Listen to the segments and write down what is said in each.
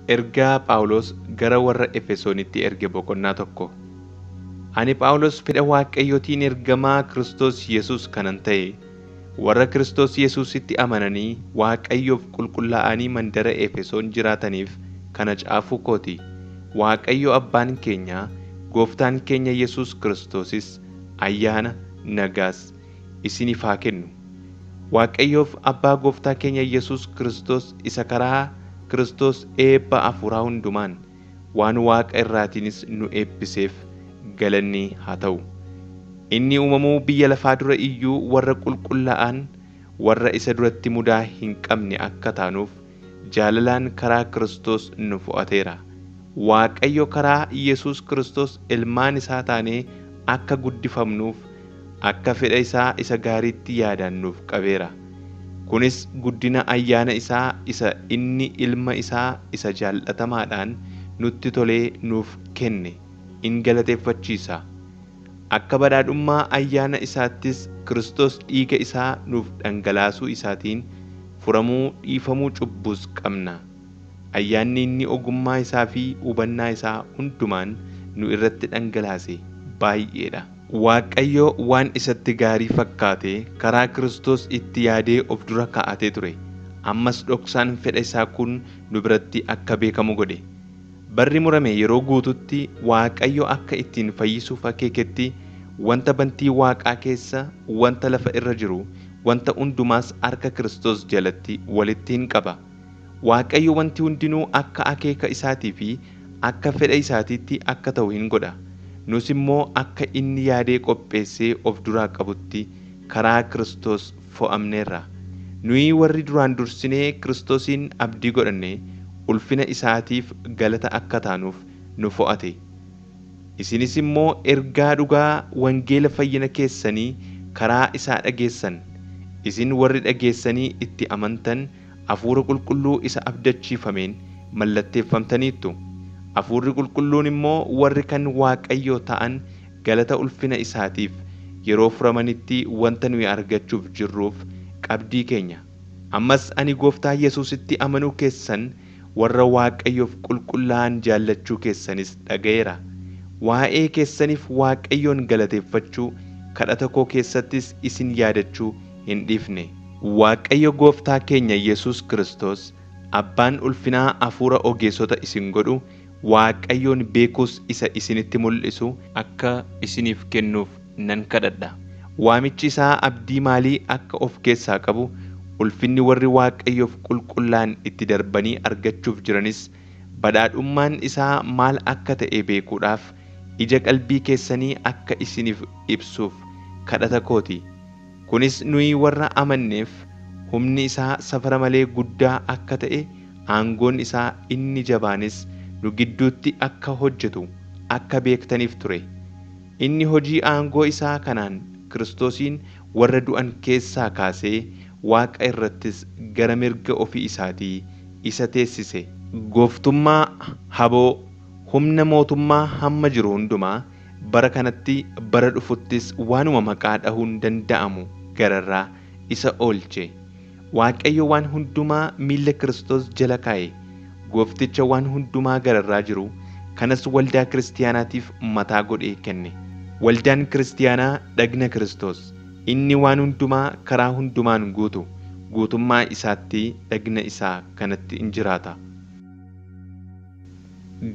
Ergaa Phaawulos gara warra Efesoonitti erge boqonnaa 1. Ani Phaawulos fedha Waaqayyootiin ergamaa Kiristoos Yesuus kanan ta'e, warra Kiristoos Yesuusitti amananii Waaqayyoof qulqullaa'anii mandara Efesoon jiraataniif kana caafuu kooti. Waaqayyo Abbaan keenya, Gooftaan keenya Yesuus Kiristoosis ayyaana, nagaas isiniif haa kennu. Waaqayyoof Abbaa Gooftaa keenya Yesuus Kiristoos isa karaa Kiristoos eebba hafuuraa hundumaan waan Waaqa irraatiinis nu eebbiseef galanni haa ta'u. Inni uumamuu biyya lafaa dura iyyuu warra qulqullaa'an, warra isa duratti mudaa hin qabne akka taanuuf jaalalaan karaa Kiristoos nu fo'ateera. Waaqayyo karaa Yesuus Kiristoos ilmaan isaa taanee akka guddifamnuuf akka fedha isaa isa gaariitti yaadaan nuuf qabeera. Kunis guddina ayyaana isaa isa inni ilma isaa isa jaallatamaadhaan nutti tolee nuuf kenne in galateeffachiisa. Akka badhaadhummaa ayyaana isaattis Kiristoos dhiiga isaa nuuf dhangalaasuu isaatiin furamuu dhiifamuu cubbuus qabna. Ayyaanni inni ogummaa isaa fi hubannaa isaa hundumaan nu irratti dhangalaase baay'eedha. Waaqayyo waan isatti gaarii fakkaate karaa Kiristoos itti yaadee of dura kaa'atee ture. Ammas dhoksaan fedha isaa kun nu biratti akka beekamu godhe. Barri murame yeroo guututti Waaqayyo akka ittiin fayyisuuf akeeketti wanta bantii Waaqaa keessa, wanta lafa irra jiru, wanta hundumaas harka Kiristoos jalatti walitti hin qaba. Waaqayyo wanti hundinuu akka akeeka isaatii fi akka fedha isaatiitti akka ta'u hin godha. Nus immoo akka inni yaadee qopheessee of duraa qabutti karaa Kiristoos fo'amneerra. Nuyi warri duraan dursinee Kiristoosiin abdii godhanne ulfina isaatiif galata akka taanuuf nu fo'ate. Isinis immoo ergaa dhugaa wangeela fayyina keessanii karaa isaa dhageessan. Isin warri dhageessanii itti amantan Hafuura Qulqulluu isa abdachiifameen mallatteeffamtaniittu. Hafuurri Qulqulluun immoo warri kan Waaqayyoo ta'an galata ulfina isaatiif yeroo furamanitti wanta nuyi argachuuf jirruuf qabdii keenya. Ammas ani Gooftaa Yesuusitti amanuu keessan warra Waaqayyoof qulqullaa'an jaallachuu keessanis dhaga'eera. Waa'ee keessaniif Waaqayyoon galateeffachuu, kadhata koo keessattis isin yaadachuu hin dhiifne. Waaqayyo Gooftaa keenya Yesuus Kiristoos Abbaan ulfinaa hafuura ogeessota isin godhu, Waaqayyoon beekuus isa isinitti mul'isu akka isiniif kennuuf nan kadhadha. Waamichi isaa abdii maalii akka of keessaa qabu, ulfinni warri Waaqayyoof qulqullaa'an itti darbanii argachuuf jiranis badhaadhummaan isaa maal akka ta'e beekuudhaaf ija qalbii keessanii akka isiniif ibsuuf kadhata kooti. Kunis nuyi warra amanneef humni isaa safara malee guddaa akka ta'e, aangoon isaa inni jabaanis nu gidduutti akka hojjetu akka beektaniif ture. Inni hojii aangoo isaa kanaan Kiristoosiin warra du'an keessaa kaasee Waaqa irrattis gara mirga ofii isaatii isa teessise. Gooftummaa, haboo, humna mootummaa hamma jiru hundumaa bara kanatti bara dhufuttis waanuma maqaa dhahuun danda'amu gararraa isa oolche. Waaqayyo waan hundumaa miilla Kiristoos jala kaa'e. Goofticha waan hundumaa gararraa jiru kanas waldaa kiristiyaanaatiif mataa godhee kenne. Waldaan kiristiyaanaa dhagna Kiristoos. Inni waan hundumaa karaa hundumaan guutu, guutummaa isaatti dhagna isaa kanatti in jiraata.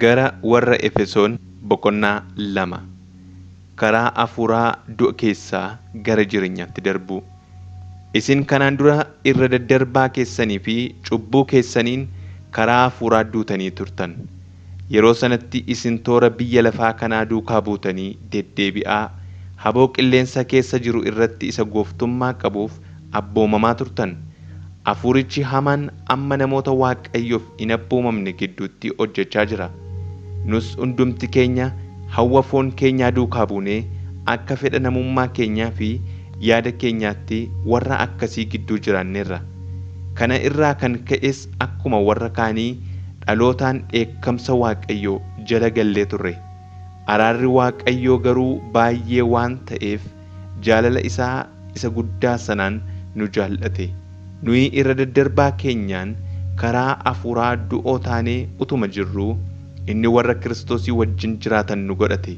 Gara warra Efesoon boqonnaa 2. Karaa hafuuraa du'a keessaa gara jireenyaatti darbuu. Isin kanaan dura irra daddarbaa keessanii fi cubbuu keessaniin karaa hafuuraa duutanii turtan. Yeroo sanatti isin toora biyya lafaa kanaa duukaa buutanii deddeebi'aa haboo qilleensa keessa jiru irratti isa gooftummaa qabuuf abboomamaa turtan. Hafuurichi hamaan amma namoota Waaqayyoof hin abboomamne gidduutti hojjechaa jira. Nus hundumti keenya hawwa foon keenyaa duukaa buunee akka fedha namummaa keenyaa fi yaada keenyaatti warra akkasii gidduu jiraanneerra. Kana irraa kan ka'es akkuma warra kaanii dhalootaan dheekkamsa Waaqayyoo jala gallee turre. Araarri Waaqayyoo garuu baay'ee waan ta'eef jaalala isaa isa guddaa sanaan nu jaallate. Nuyi irra daddarbaa keenyaan karaa hafuuraa du'oo taanee utuma jirruu inni warra Kiristoosii wajjin jiraatan nu godhate.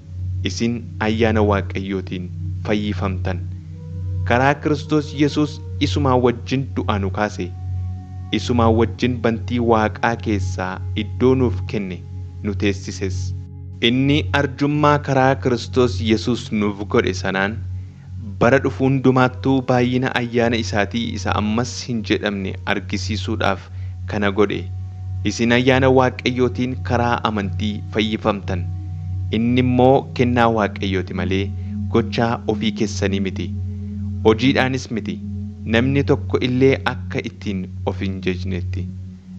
Isin ayyaana Waaqayyootiin fayyifamtan. Karaa Kiristoos Yesuus isumaa wajjin du'aa nu kaase. Isumaa wajjin bantii Waaqaa keessaa iddoo nuuf kenne nu teessises. Inni arjummaa karaa Kiristoos Yesuus nuuf godhe sanaan bara dhufu hundumaattuu baay'ina ayyaana isaatii isa ammas hin jedhamne argisiisuudhaaf kana godhe. Isin ayyaana Waaqayyootiin karaa amantii fayyifamtan. Inni immoo kennaa Waaqayyooti malee gochaa ofii keessanii miti. Hojiidhaanis miti. Namni tokko illee akka ittiin of hin jajnetti.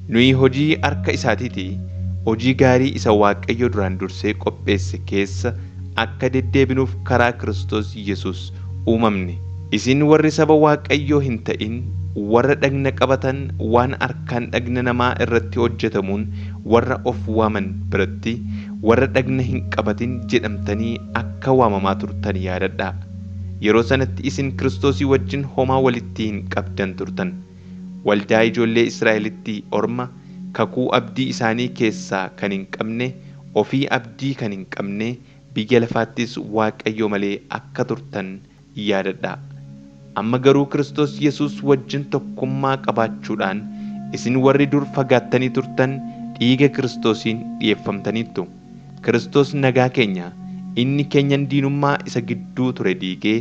Nuyi hojii harka isaatiiti. Hojii gaarii isa Waaqayyo duraan dursee qopheesse keessa akka deddeebinuuf karaa Kiristoos Yesuus uumamne. Isin warri saba Waaqayyoo hin ta'in warra dhagna qabatan waan harkaan dhagna namaa irratti hojjetamuun warra of waaman biratti warra dhagna hin qabatin jedhamtanii akka waamamaa turtan yaadadhaa. Yeroo sanatti isin Kiristoosii wajjin homaa walitti hin qabdan turtan. Waldaa ijoollee Israa'elitti orma kakuu abdii isaanii keessaa kan hin qabne, ofii abdii kan hin qabne, biyya lafaattis Waaqayyo malee akka turtan yaadadhaa. Amma garuu Kiristoos Yesuus wajjin tokkummaa qabaachuudhaan isin warri dur fagaattanii turtan dhiiga Kiristoosiin dhi'eeffamtaniittu. Kiristoos nagaa keenya, inni keenyan diinummaa isa gidduu ture diigee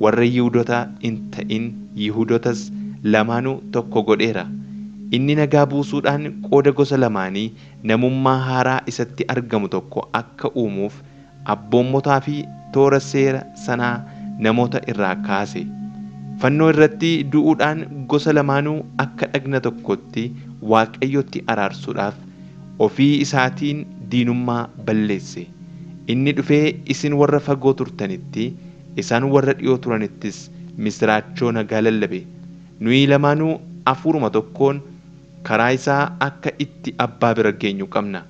warra Yihuudoota hin ta'in Yihuudootas lamaanuu tokko godheera. Inni nagaa buusuudhaan qooda gosa lamaanii namummaa haaraa isatti argamu tokko akka uumuuf abboommotaa fi toora seera sanaa namoota irraa kaase. Fannoo irratti du'uudhaan gosa lamaanuu akka dhagna tokkotti Waaqayyotti araarsuudhaaf ofii isaatiin diinummaa balleesse. Inni dhufee isin warra fagoo turtanitti, isaan warra dhiyoo turanittis misiraachoo nagaa lallabe. Nuyi lamaanuu hafuuruma tokkoon karaa isaa akka itti abbaa bira geenyu qabna.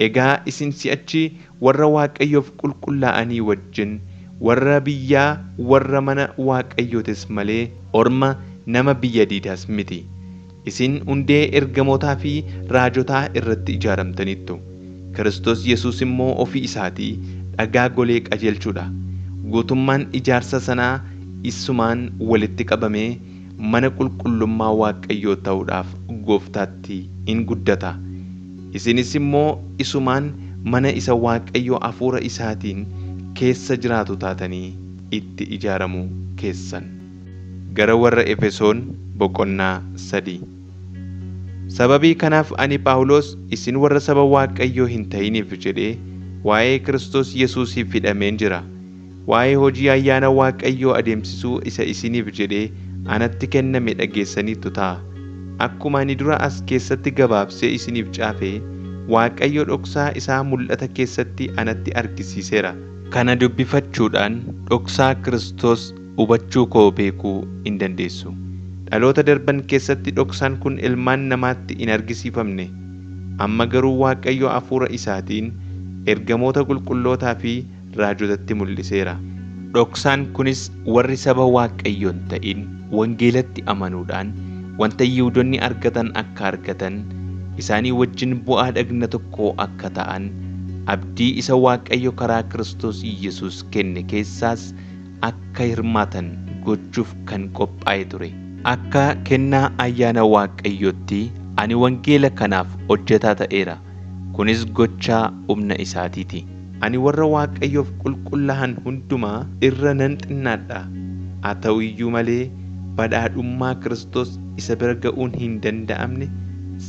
Egaa isin si'achi warra Waaqayyoof qulqullaa'anii wajjin warra biyyaa warra mana Waaqayyootis malee orma nama biyya diidaas miti. Isin hundee ergamootaa fi raajotaa irratti ijaaramtaniittu. Kiristoos Yesuus immoo ofii isaatii dhagaa golee qajeelchuudha. Guutummaan ijaarsa sanaa isumaan walitti qabamee mana qulqullummaa Waaqayyoo ta'uudhaaf gooftaatti in guddata. Isinis immoo isumaan mana isa Waaqayyoo hafuura isaatiin keessa jiraatu taatanii itti ijaaramuu keessan. Gara warra Efesoon boqonnaa 3. Sababii kanaaf ani Phaawulos isin warra saba Waaqayyoo hin ta'iniif jedhee waa'ee Kiristoos Yesuusiif hidhameen jira. Waa'ee hojii ayyaana Waaqayyoo adeemsisuu isa isiniif jedhee anatti kenname dhageessaniittu ta'a. Akkuma ani dura as keessatti gabaabsee isiniif caafe, Waaqayyo dhoksaa isaa mul'ata keessatti anatti argisiiseera. Kana dubbifachuudhaan dhoksaa Kiristoos hubachuu koo beekuu hin dandeessu. Dhaloota darban keessatti dhoksaan kun ilmaan namaatti hin argisiifamne. Amma garuu Waaqayyo hafuura isaatiin ergamoota qulqullootaa fi raajotatti mul'iseera. Dhoksaan kunis warri saba Waaqayyoo hin ta'in wangeelatti amanuudhaan wanta Yihuudoonni argatan akka argatan, isaanii wajjin bu'aa dhagna tokkoo akka ta'an, abdii isa Waaqayyo karaa Kiristoos Yesuus kenne keessaas akka hirmaatan gochuuf kan qophaa'e ture. Akka kennaa ayyaana Waaqayyootti ani wangeela kanaaf hojjetaa ta'eera. Kunis gochaa humna isaatiiti. Ani warra Waaqayyoof qulqullaa'an hundumaa irra nan xinnaadha. Haa ta'u iyyuu malee badhaadhummaa Kiristoos isa bira ga'uun hin danda'amne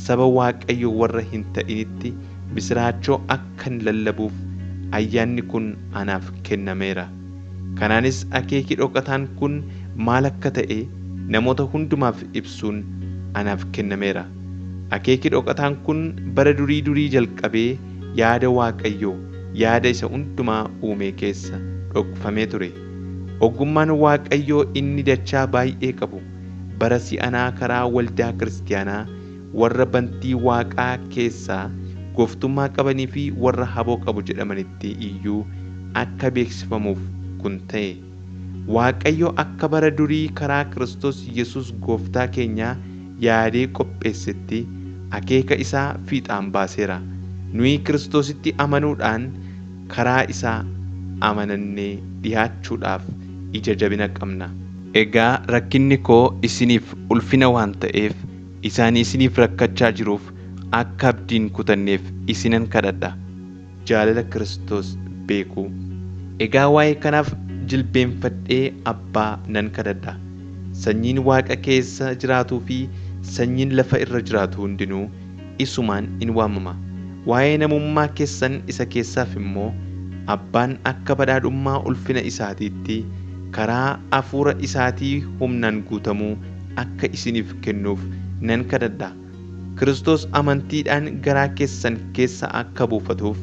saba Waaqayyo warra hin ta'initti misiraachoo akkan lallabuuf ayyaanni kun anaaf kennameera. Kanaanis akeeki dhokataan kun maal akka ta'e namoota hundumaaf ibsuun anaaf kennameera. Akeeki dhokataan kun bara durii durii jalqabee yaada Waaqayyoo, yaada isa hundumaa uume keessa dhokfamee ture. Ogummaan Waaqayyoo inni dachaa baay'ee qabu bara si'anaa karaa waldaa kiristaanaa warra bantii Waaqaa keessaa gooftummaa qabanii fi warra haboo qabu jedhamanitti iyyuu akka beeksifamuuf kun ta'e. Waaqayyo akka bara durii karaa Kiristoos Yesuus gooftaa keenyaa yaadee qopheessetti akeeka isaa fiixaan baaseera. Nuyi Kiristoositti amanuudhaan karaa isaa amanannee dhiyaachuudhaaf ija jabina qabna. Egaa rakkinni koo isiniif ulfina waan ta'eef isaan isiniif rakkachaa jiruuf akka abdiin kutanneef isinan kadhadha. Jaalala Kiristoos beekuu. Egaa waa'ee kanaaf jilbeenfadhee Abbaa nan kadhadha. Sanyiin Waaqa keessa jiraatuu fi sanyiin lafa irra jiraatu hundinuu isumaan in waamama. Waa'ee namummaa keessan isa keessaaf immoo Abbaan akka badhaadhummaa ulfina isaatiitti karaa hafuura isaatii humnaan guutamuu akka isiniif kennuuf nan kadhadha. Kiristoos amantiidhaan garaa keessan keessa akka buufatuuf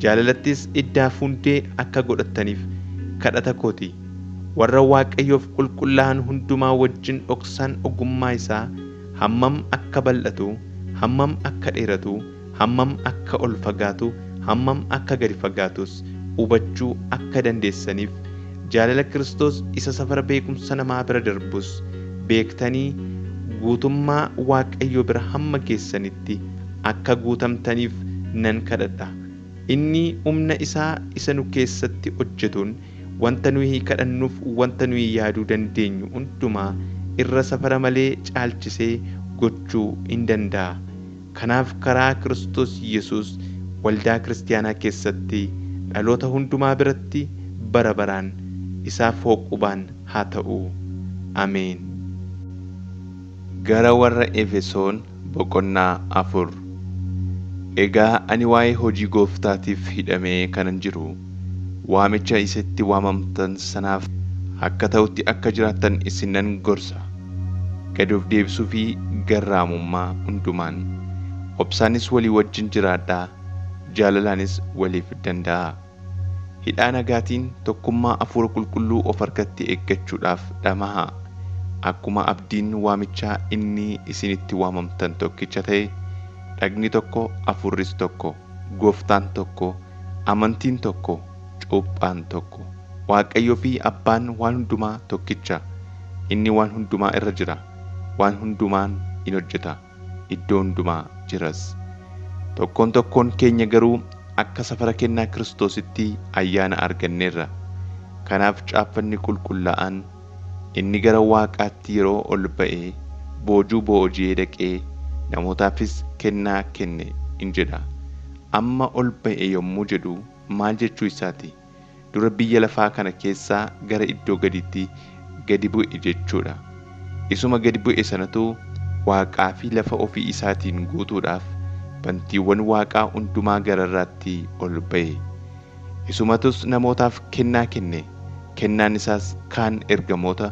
jaalalattis iddaaf hundee akka godhattaniif kadhata kooti. Warra Waaqayyoof qulqullaa'an hundumaa wajjin dhoksaan ogummaa isaa hammam akka bal'atu, hammam akka dheeratu, hammam akka ol fagaatu, hammam akka gadi fagaatus hubachuu akka dandeessaniif jaalala Kiristoos isa safara beekumsa namaa bira darbus beektanii guutummaa Waaqayyoo bira hamma geessanitti akka guutamtaniif nan kadhadha. Inni humna isaa isa nu keessatti hojjetuun wanta nuyi kadhannuuf wanta nuyi yaaduu dandeenyu hundumaa irra safara malee caalchisee gochuu in danda'a. Kanaaf karaa Kiristoos Yesuus waldaa kiristaanaa keessatti dhaloota hundumaa biratti bara baraan isaaf hooqubaan haa ta'u. Ameen. Gara warra Efesoon boqonnaa 4. Egaa ani waa'ee hojii gooftaatiif hidhamee kanan jiru waamicha isatti waamamtan sanaaf akka ta'utti akka jiraattan isin nan gorsa. Gad of deebisuu fi garraamummaa hundumaan obsaanis walii wajjin jiraadhaa, jaalalaanis waliif danda'aa. Hidhaa nagaatiin tokkummaa hafuura qulqulluu of harkatti eeggachuudhaaf dhama'aa. Akkuma abdiin waamichaa inni isinitti waamamtan tokkicha ta'e, dhagni tokko, hafuurris tokko, gooftaan tokko, amantiin tokko, cuuphaan tokko. Waaqayyoo fi Abbaan waan hundumaa tokkicha. Inni waan hundumaa irra jira, waan hundumaan in hojjeta, iddoo hundumaa jiras. Tokkoon tokkoon keenya garuu akka safara kennaa Kiristoositti ayyaana arganneerra. Kanaaf caaffanni qulqullaa'aan inni gara Waaqaatti yeroo ol ba'ee boojuu booji'ee dhaqee namootaafis kennaa kenne in jedha. Amma ol ba'e yommuu jedhu maal jechuu isaati? Dura biyya lafaa kana keessaa gara iddoo gadiitti gadi bu'e jechuudha. Isuma gadi bu'e sanatu Waaqaa fi lafa ofii isaatiin guutuudhaaf bantiiwwan Waaqaa hundumaa gararraatti ol ba'e. Isumatus namootaaf kennaa kenne. Kennaan isaas kaan ergamoota,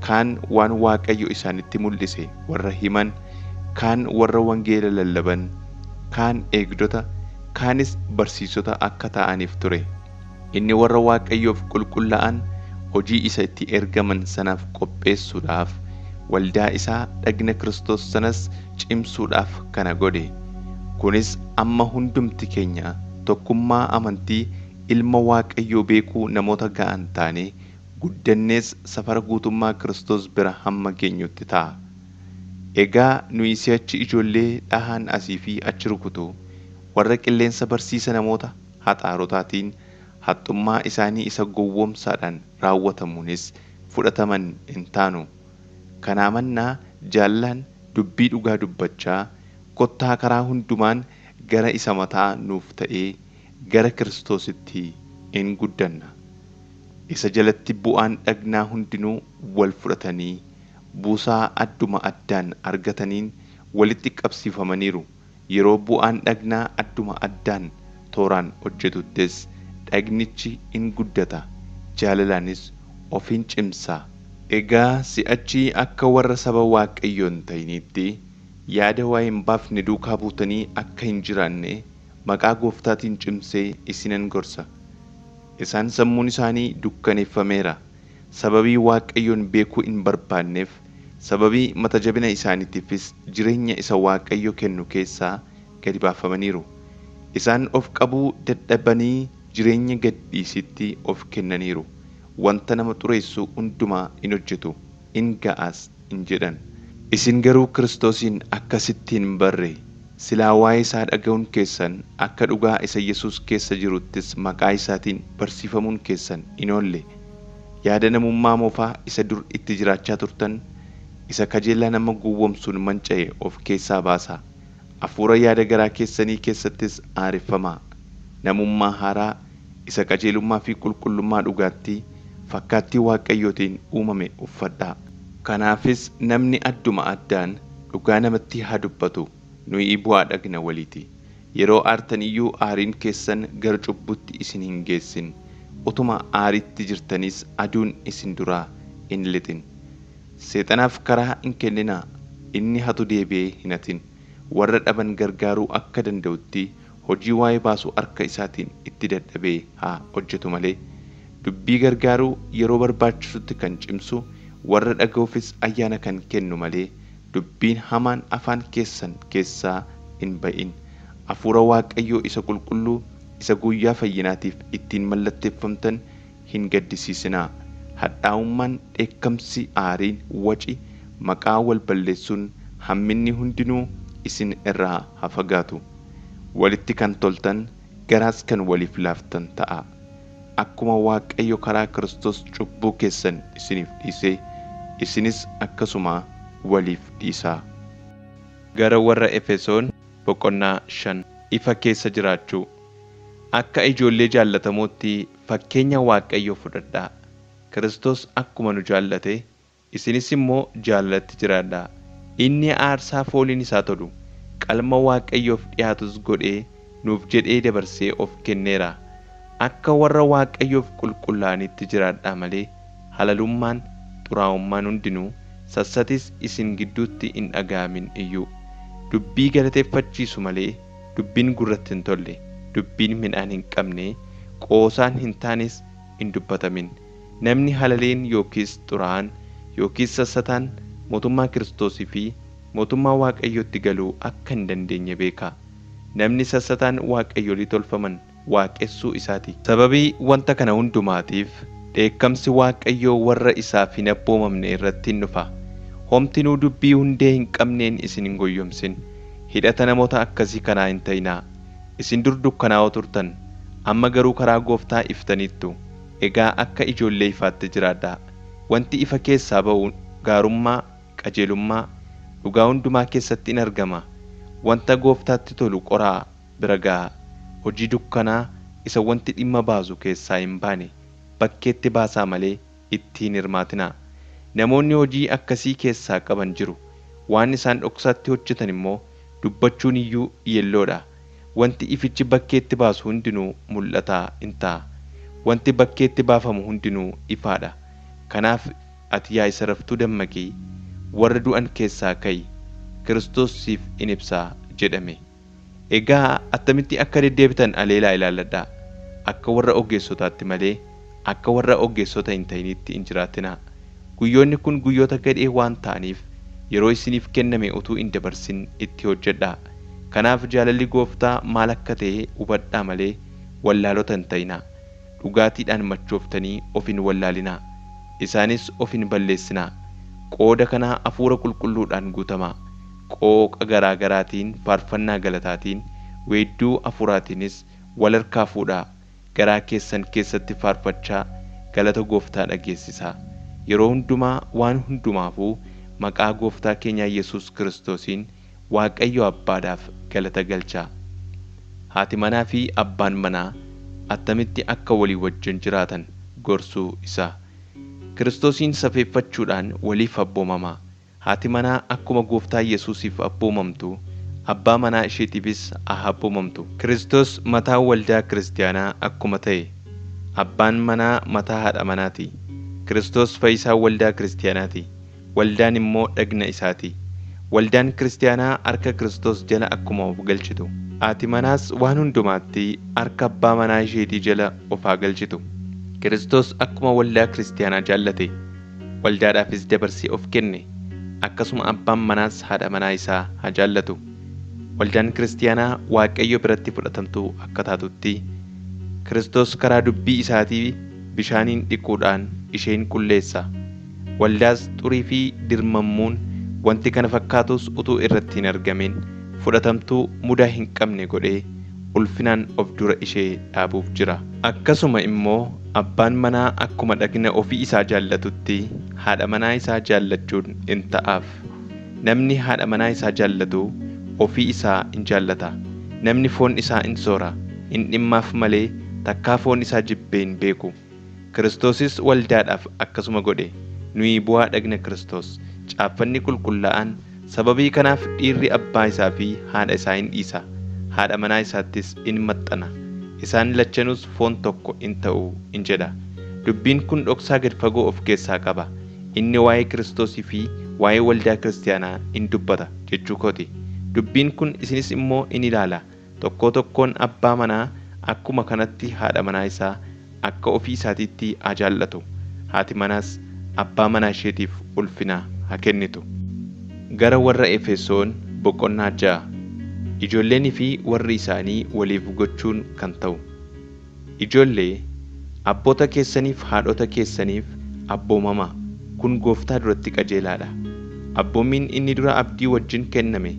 kaan waan Waaqayyo isaanitti mul'ise warra himan, kaan warra wangeela lallaban, kaan eegdota, kaanis barsiisota akka ta'aniif ture. Inni warra Waaqayyoof qulqullaa'an hojii isa itti ergaman sanaaf qopheessuudhaaf waldaa isaa dhagna Kiristoos sanas cimsuudhaaf kana godhe. Kunis amma hundumti keenya tokkummaa amantii ilma Waaqayyoo beekuu namoota ga'an taane guddannees safara guutummaa Kiristoos bira hamma geenyutti ta'a. Egaa nuyi si'achi ijoollee dhahaan asii fi achi rukutu warra qilleensa barsiisa namoota haxaarotaatiin haxxummaa isaanii isa gowwoomsaadhaan raawwatamuunis fudhataman hin taanu. Kanaa mannaa jaalallaan dubbii dhugaa dubbachaa kottaa karaa hundumaan gara isa mataa nuuf ta'ee gara Kiristoositti in guddanna. Isa jalatti bu'aan dhagnaa hundinuu wal fudhatanii buusaa adduma addaan argataniin walitti qabsiifamaniiru. Yeroo bu'aan dhagnaa adduma addaan tooraan hojjetuttis dhagnichi in guddata, jaalalaanis of hin cimsa. Egaa si'achi akka warra saba Waaqayyoo hin ta'iniitti yaada waa hin baafne duukaa buutanii akka hin jiraanne maqaa gooftaatiin cimsee isinan gorsa. Isaan sammuun isaanii dukkaneeffameera. Sababii Waaqayyoon beekuu hin barbaanneef, sababii mata jabina isaaniitiifis jireenya isa Waaqayyo kennu keessaa gadi baafamaniiru. Isaan of qabuu dadhabanii jireenya gad dhiisitti of kennaniiru. Wanta nama xureessu hundumaa in hojjetu, in ga'as in jedhan. Isin garuu Kiristoosiin akkasitti hin barre. Silaa waa'ee isaa dhaga'uun keessan akka dhugaa isa Yesuus keessa jiruttis maqaa isaatiin barsiifamuun keessan hin oolle. Yaada namummaa moofaa isa dur itti jiraachaa turtan isa kajeellaa nama gowwoomsuun manca'e of keessaa baasaa. Hafuura yaada garaa keessanii keessattis aareffamaa. Namummaa haaraa isa qajeelummaa fi qulqullummaa dhugaatti fakkaattii Waaqayyootiin uumame uffadhaa. Kanaafis namni adduma addaan dhugaa namatti haa dubbatu. Nuyi bu'aa dhagna waliiti. Yeroo aartan iyyuu aariin keessan gara cubbutti isin hin geessin. Utuma aaritti jirtanis aduun isin duraa hin lixin. Seexanaaf karaa hin kenninaa. Inni hatu deebi'ee hin hatin. Warra dhaban gargaaruu akka danda'utti hojii waa'ee baasu harka isaatiin itti dadhabee haa hojjetu malee. Dubbii gargaaruu yeroo barbaachisutti kan cimsu warra dhaga'uufis ayyaana kan kennu malee dubbiin hamaan afaan keessan keessaa hin ba'in. Hafuura Waaqayyoo isa qulqulluu isa guyyaa fayyinaatiif ittiin mallatteeffamtan hin gaddisiisinaa. Hadhaa'ummaan, dheekkamsi, aariin, waci, maqaa wal balleessuun hamminni hundinuu isin irraa haa fagaatu. Walitti kan toltan garaas kan waliif laaftan ta'a. Akkuma Waaqayyo karaa Kiristoos cubbuu keessan isiniif dhiise, isinis akkasuma waliif dhiisaa. Gara warra Efesoon boqonnaa 5. Ifa keessa jiraachuu. Akka ijoollee jaallatamootti fakkeenya Waaqayyoo fudhadhaa. Kiristoos akkuma nu jaallate, isinis immoo jaalalatti jiraadhaa. Inni aarsaa fooliin isaa tolu, qalma Waaqayyoof dhiyaatus godhee nuuf jedhee dabarsee of kenneera. Akka warra Waaqayyoof qulqullaa'anitti jiraadhaa malee halalummaan, xuraa'ummaan hundinuu sassatis isin gidduutti hin dhaga'amin iyyuu. Dubbii galateeffachiisu malee dubbiin gurratti hin tolle, dubbiin midhaan hin qabne, qoosaan hin taanes hin dubbatamin. Namni halaleen yookiis xuraa'aan yookiis sassataan mootummaa Kiristoosii fi mootummaa Waaqayyootti galuu akka hin dandeenye beeka. Namni sassataan Waaqayyolii tolfaman waaqessuu isaati. Sababii wanta kana hundumaatiif dheekkamsi Waaqayyoo warra isaaf hin abboomamne irratti hin dhufa. Homtinuu dubbii hundee hin qabneen isin hin goyyomsin. Hidhata namoota akkasii kanaa hin ta'inaa. Isin dur dukkanaa'oo turtan, amma garuu karaa Gooftaa iftaniittu. Egaa akka ijoollee ifaatti jiraadhaa. Wanti ifa keessaa ba'u gaarummaa, qajeelummaa, dhugaa hundumaa keessatti in argama. Wanta Gooftaatti tolu qoraa bira ga'a. Hojii dukkanaa isa wanti dhimma baasu keessaa hin baane bakkeetti baasaa malee itti hin hirmaatinaa. Namoonni hojii akkasii keessaa qaban jiru. Waan isaan dhoksaatti hojjetan immoo dubbachuun iyyuu yelloodha. Wanti ifichi bakkeetti baasu hundinuu mul'ataa in ta'a. Wanti bakkeetti baafamu hundinuu ifaadha. Kanaaf ati yaa isa raftuu dammaqii, warra du'an keessaa ka'i, Kiristoos siif in ibsaa jedhame. Egaa attamitti akka deddeebitan aleelaa ilaalladhaa. Akka warra ogeessotaatti malee akka warra ogeessota hin ta'initti hin jiraatinaa. Guyyoonni kun guyyoota gadhee waan ta'aniif yeroo isiniif kenname utuu hin dabarsin itti hojjedhaa. Kanaaf jaalalli Gooftaa maal akka ta'e hubadhaa malee wallaalota hin ta'inaa. Dhugaatiidhaan machooftanii of hin wallaalinaa. Isaanis of hin balleessinaa. Qooda kanaa hafuura qulqulluudhaan guutamaa. Qooqa garaa garaatiin, faarfannaa galataatiin, weedduu hafuuraatiinis wal harkaa fuudhaa. Garaa keessan keessatti faarfachaa galata Gooftaa dhageessisaa. Yeroo hundumaa waan hundumaafuu maqaa Gooftaa keenyaa Yesuus Kiristoosiin Waaqayyo Abbaadhaaf galata galchaa. Haati manaa fi abbaan manaa attamitti akka walii wajjin jiraatan gorsuu isaa. Kiristoosiin safeeffachuudhaan waliif abboomamaa. Haati manaa akkuma Gooftaa Yesuusiif abboomamtu, abbaa manaa isheetiifis haa abboomamtu. Kiristoos mataa waldaa kiristaanaa akkuma ta'e, abbaan manaa mataa haadha manaati. Kiristoos fayyisaa waldaa kiristaanaati. Waldaan immoo dhagna isaati. Waldaan kiristaanaa harka Kiristoos jala akkuma of galchitu, haati manaas waan hundumaatti harka abbaa manaa isheetii jala of haa galchitu. Kiristoos akkuma waldaa kiristaanaa jaallate, waldaadhaafis dabarsee of kenne, akkasuma abbaan manaas haadha manaa isaa haa jaallatu. Waldaan kiristaanaa Waaqayyo biratti fudhatamtuu akka taatutti, Kiristoos karaa dubbii isaatii bishaaniin dhiquudhaan isheen qulleessa. Waldaas xurii fi dirmammuun wanti kana fakkaatus utuu irratti hin argamin fudhatamtuu mudaa hin qabne godhee ulfinaan of dura ishee dhaabuuf jira. Akkasuma immoo abbaan manaa akkuma dhagna ofii isaa jaallatutti haadha manaa isaa jaallachuun in ta'aaf. Namni haadha manaa isaa jaallatu ofii isaa in jaallata. Namni foon isaa in soora, in dhimmaaf malee takkaa foon isaa jibbee hin beeku. Kiristoosis waldaadhaaf akkasuma godhe. Nuyi bu'aa dhagna Kiristoos. Caaffanni qulqullaa'aan sababii kanaaf dhiirri abbaa isaa fi haadha isaa in dhiisa, haadha manaa isaattis in maxxana. Isaan lachanuus foon tokko in ta'u in jedha. Dubbiin kun dhoksaa gad fagoo of keessaa qaba. Inni waa'ee Kiristoosii fi waa'ee waldaa kiristaanaa in dubbata jechuu kooti. Dubbiin kun isinis immoo in ilaala. Tokkoo tokkoon abbaa manaa akkuma kanatti haadha manaa isaa akka ofii isaatiitti haa jaallatu. Haati manaas abbaa manaa isheetiif ulfina haa kennitu. Gara warra Efesoon boqonnaa 6. Ijoolleenii fi warri isaanii waliif gochuun kan ta'u. Ijoollee, abboota keessaniif haadhota keessaniif abboomamaa. Kun gooftaa duratti qajeelaadha. Abboommiin inni dura abdii wajjin kenname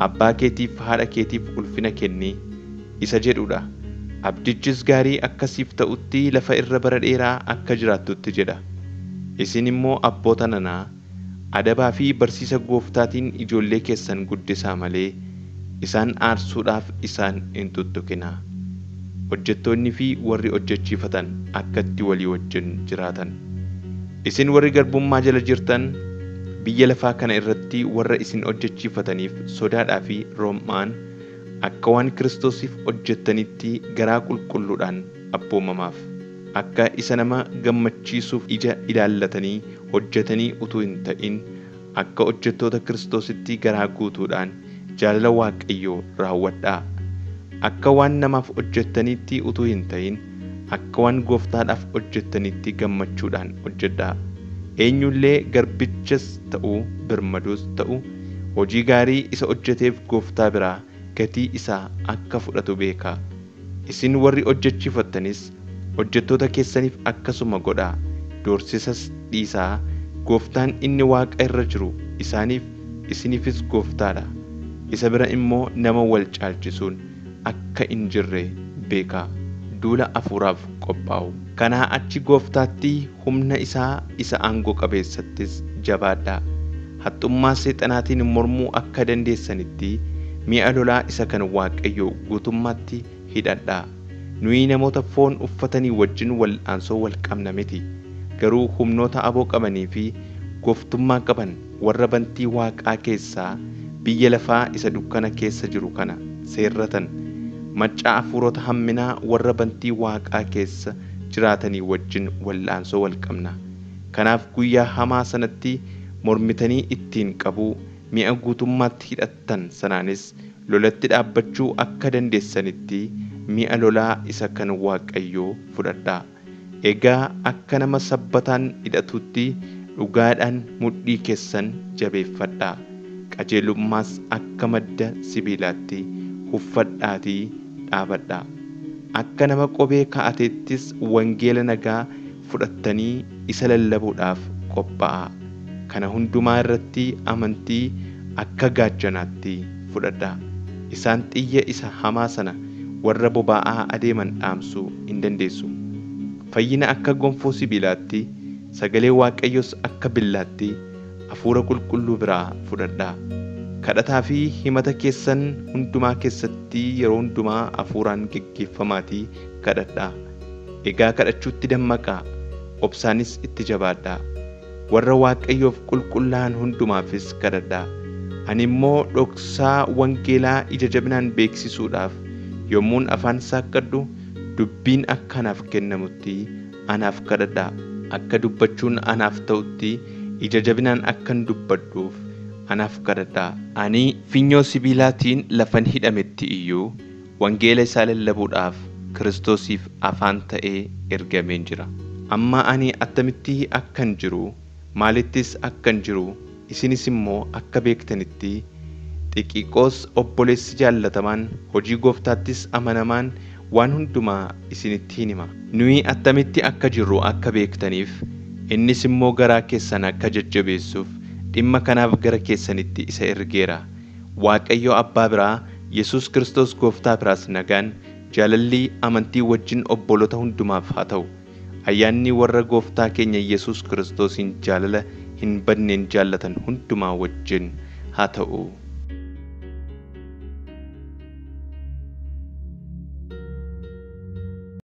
abbaa keetiif haadha keetiif ulfina kenni isa jedhudha. Abdichis gaarii akkasiif ta'utti lafa irra bara dheeraa akka jiraattutti jedha. Isin immoo abboota nanaa, adabaa fi barsiisa gooftaatiin ijoollee keessan guddisaa malee isaan aarsuudhaaf isaan hin tuttuqinaa. Hojjettoonni fi warri hojjechiifatan akkatti walii wajjin jiraatan. Isin warri garbummaa jala jirtan biyya lafaa kana irratti warra isin hojjechiifataniif sodaadhaa fi rom'aan akka waan Kiristoosiif hojjettanitti garaa qulqulluudhaan abboomamaaf. Akka isa nama gammachiisuuf ija ilaallatanii hojjetanii utuu hin ta'in akka hojjettoota Kiristoositti garaa guutuudhaan jaalala Waaqayyoo raawwadhaa. Akka waan namaaf hojjettanitti utuu hin ta'in akka waan gooftaadhaaf hojjettanitti gammachuudhaan hojjedhaa. Eenyullee garbichas ta'u birmaduus ta'u hojii gaarii isa hojjeteef gooftaa biraa gatii isaa akka fudhatu beekaa. Isin warri hojjechiifattanis hojjettoota keessaniif akkasuma godhaa. Doorsisas dhiisaa. Gooftaan inni waaqa irra jiru isaaniif isiniifis gooftaadha. Isa bira immoo nama wal caalchisuun akka hin jirre beekaa. Duula hafuuraaf qophaa'u. Kanaa achi gooftaatti humna isaa isa aangoo qabeessattis jabaadhaa. Haxxummaa seexanaatiin mormuu akka dandeessanitti mi'a lolaa isa kan Waaqayyoo guutummaatti hidhadhaa. Nuyi namoota foon uffatanii wajjin wal'aansoo wal qabna miti. Garuu humnoota aboo qabanii fi gooftummaa qaban warra bantii waaqaa keessaa biyya lafaa isa dukkana keessa jiru kana seerratan maccaa hafuurota hamminaa warra bantii waaqaa keessa jiraatanii wajjin wal'aansoo wal qabna. Kanaaf guyyaa hamaa sanatti mormitanii ittiin qabuu mi'a guutummaatti hidhattan sanaanis lolatti dhaabbachuu akka dandeessanitti mi'a lolaa isa kan Waaqayyoo fudhadhaa. Egaa akka nama sabbataan hidhatutti dhugaadhaan mudhii keessan jabeeffadhaa. Qajeelummaas akka madda sibiilaatti uffadhaatii dhaabadhaa. Akka nama kophee kaa'ateettis wangeela nagaa fudhattanii isa lallabuudhaaf qophaa'aa. Kana hundumaa irratti amantii akka gaachanaatti fudhadhaa. Isaan xiyya isa hamaa sana warra boba'aa adeeman dhaamsuu hin dandeessu. Fayyina akka gonfoo sibiilaatti, sagalee Waaqayyoos akka billaatti hafuura qulqulluu biraa fudhadhaa. Kadhataa fi himata keessan hundumaa keessatti yeroo hundumaa hafuuraan geggeeffamaatii kadhadhaa. Egaa kadhachuutti dammaqaa, obsaanis itti jabaadhaa. Warra Waaqayyoof qulqullaa'an hundumaafis kadhadhaa. Ani immoo dhoksaa wangeelaa ija jabinaan beeksisuudhaaf yommuun afaan saaqqadhu dubbiin akka anaaf kennamutti anaaf kadhadhaa. Akka dubbachuun anaaf ta'utti ija jabinaan akkan dubbadhuuf anaaf kadhadhaa. Ani finyoo sibiilaatiin lafan hidhametti iyyuu wangeela isaa lallabuudhaaf Kiristoosiif afaan ta'ee ergameen jira. Amma ani attamitti akkan jiru, maalittis akkan jiru, isinis immoo akka beektanitti Xiqiqoos obboleessi jaallatamaan hojii gooftaattis amanamaan waan hundumaa isinitti hin hima. Nuyi attamitti akka jirru akka beektaniif innis immoo garaa keessan akka jajjabeessuuf dhimma kanaaf gara keessanitti isa ergeera. Waaqayyo Abbaa biraa, Yesuus Kiristoos Gooftaa biraas nagaan, jaalalli amantii wajjin obboloota hundumaaf haa ta'u. Ayyaanni warra Gooftaa keenya Yesuus Kiristoosiin jaalala hin badneen jaallatan hundumaa wajjin haa ta'u.